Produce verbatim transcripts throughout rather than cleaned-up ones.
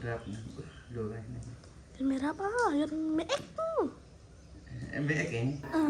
Rap nè, lu lai nè. Thì mẹ rap á, yun mẹ ếch tu. Em bé ếch eng. Ờ.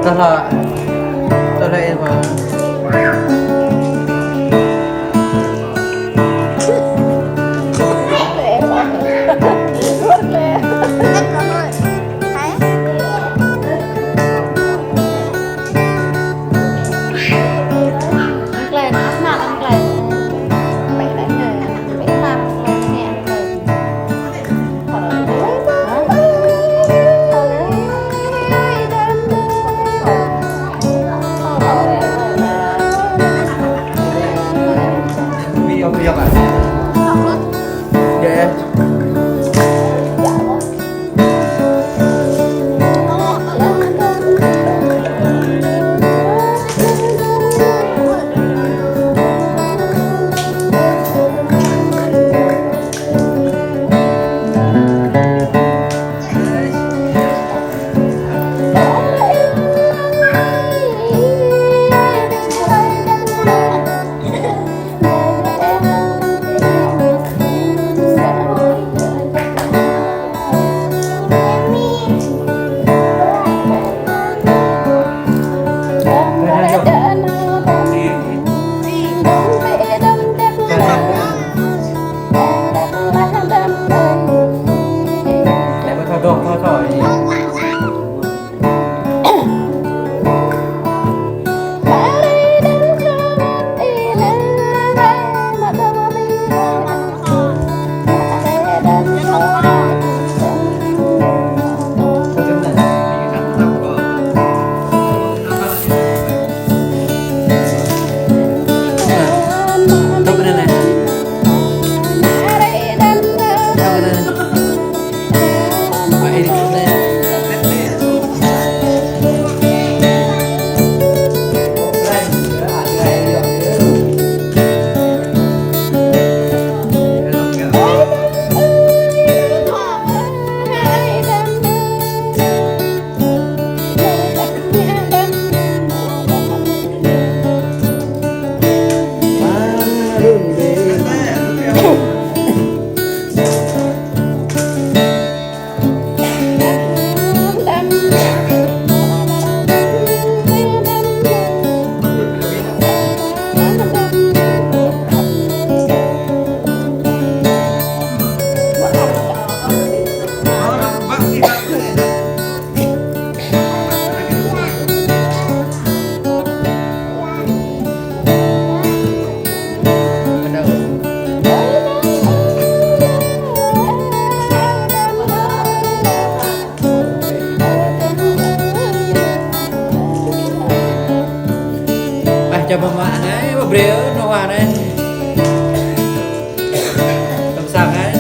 Tơlơi, tơlơi em hả? Čăm mă anai, mă brơi, nô hoa anai. Tăm sang anai.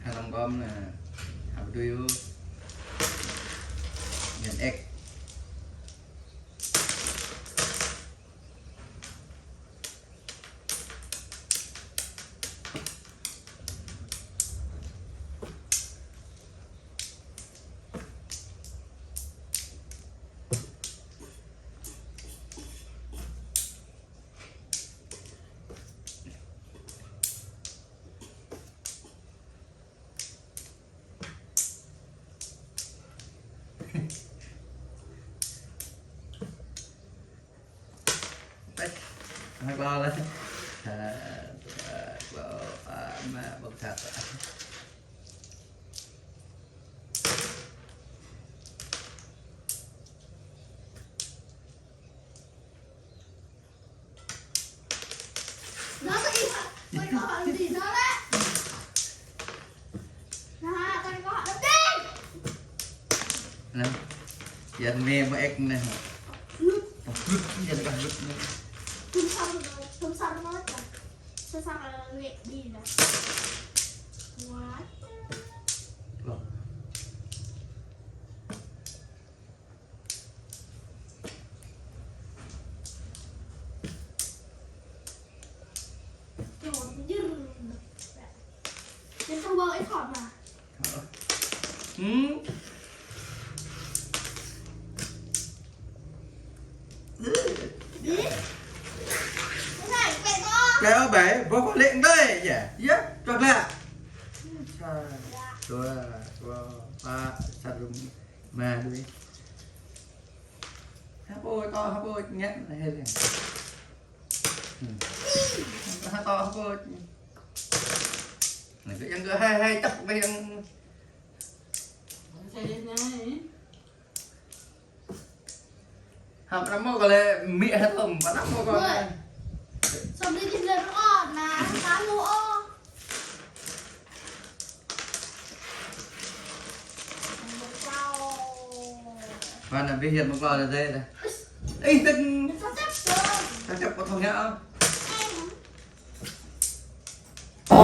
Hơnơ̆ng bom nă. Hăp đuiu. Nhân ek. Hai, klâo laih. Hai, klâo, pă, mă, ƀơ̆ng sat. Nó sẽ, sẽ có hỏng gì đó đấy. Nè, tôi có hỏng đi. Nè. Yan mê mơ ek nè. Lút. Lút, yan kah lút nè. Tôm sar, tôm sar mơ ta. Sar sar lĕ đi nè. What? Loh. Hmm. Kéo bảy, bố có lệnh đây, ya, ya, cho lẹ. Sa, dua, dua, pă, sa, rơma, đuaĭ. Hăp ôh, to hăp ôh, ngă hĕ lĕ. Hmm. Hăp to hăp ôh. Nă, kơ yang kơ hai, hai, tăk, kơ yang. Hăp năm mô kơ lĕ mĭ hăp tôm, pă năm mô kơ lĕ. Sơm đi kơ lĕ rơ̆, nă, hăp năm mô ôh. Pă nă bih yơh mơ̆ng klâo lĕ dêh. Ih, tĭng. Sa čăp, sa čăp kơ thâo ngă. Ơ,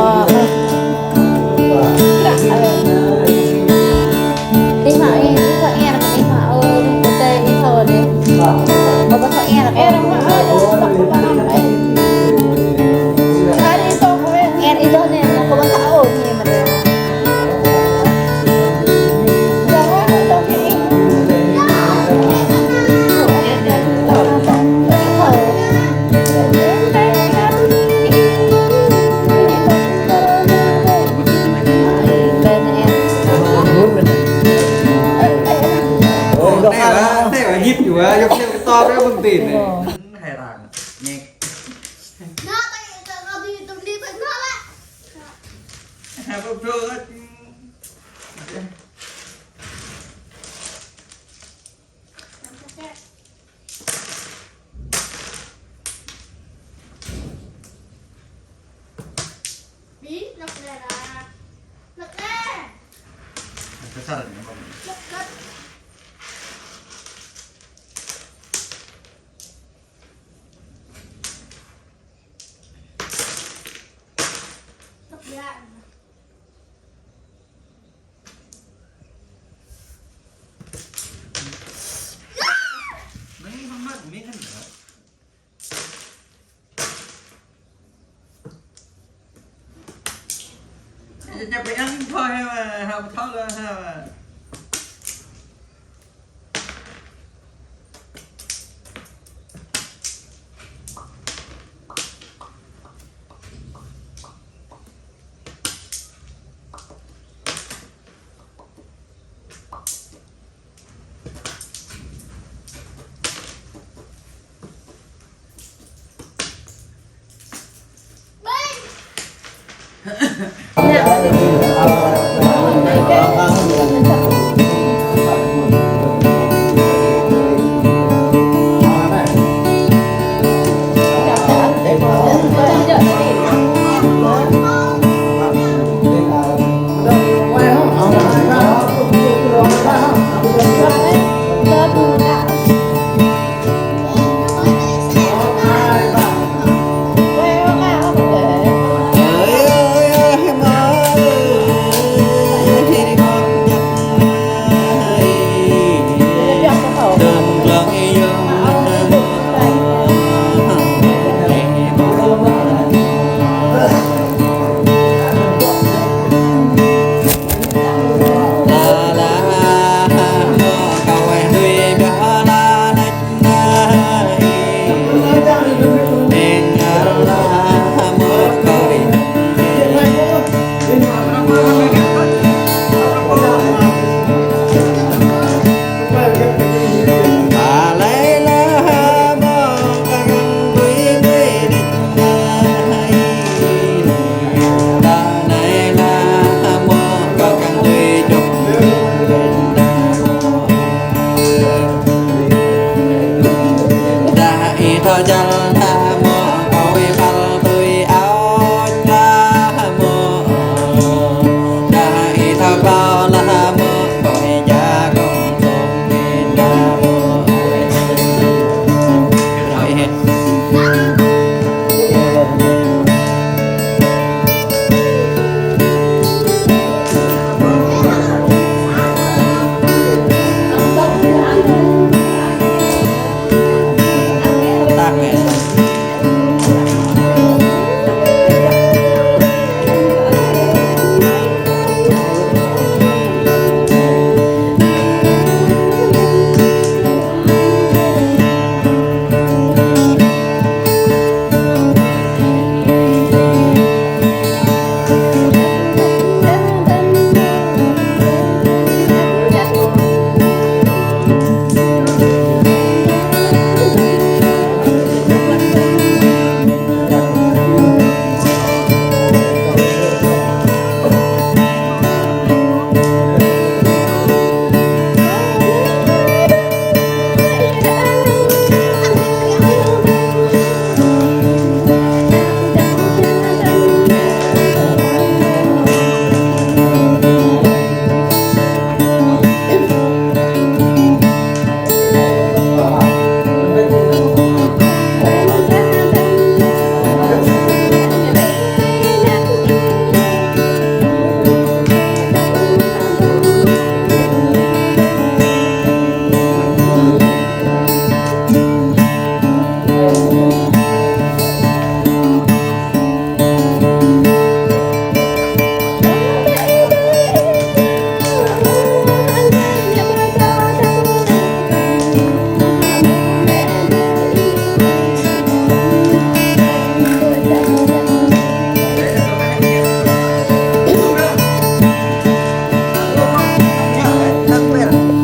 anai lah, anai lah, ñip jua, yua anai kơ tơ̆p ră ƀơ̆ng tin anai. Hai răng, ñek. Nă, tơ̆ng, tơ̆ng, tơ̆ng, tơ̆ng, tơ̆ng, tơ̆ng, tơ̆ng. Hai, ƀơ̆ng, ƀơ̆ng. Bi, lăk lĕ lah. Lăk lĕ. Lăk lĕ. Lăk lĕ. Nhập cái ăn thôi mà, học thôi là,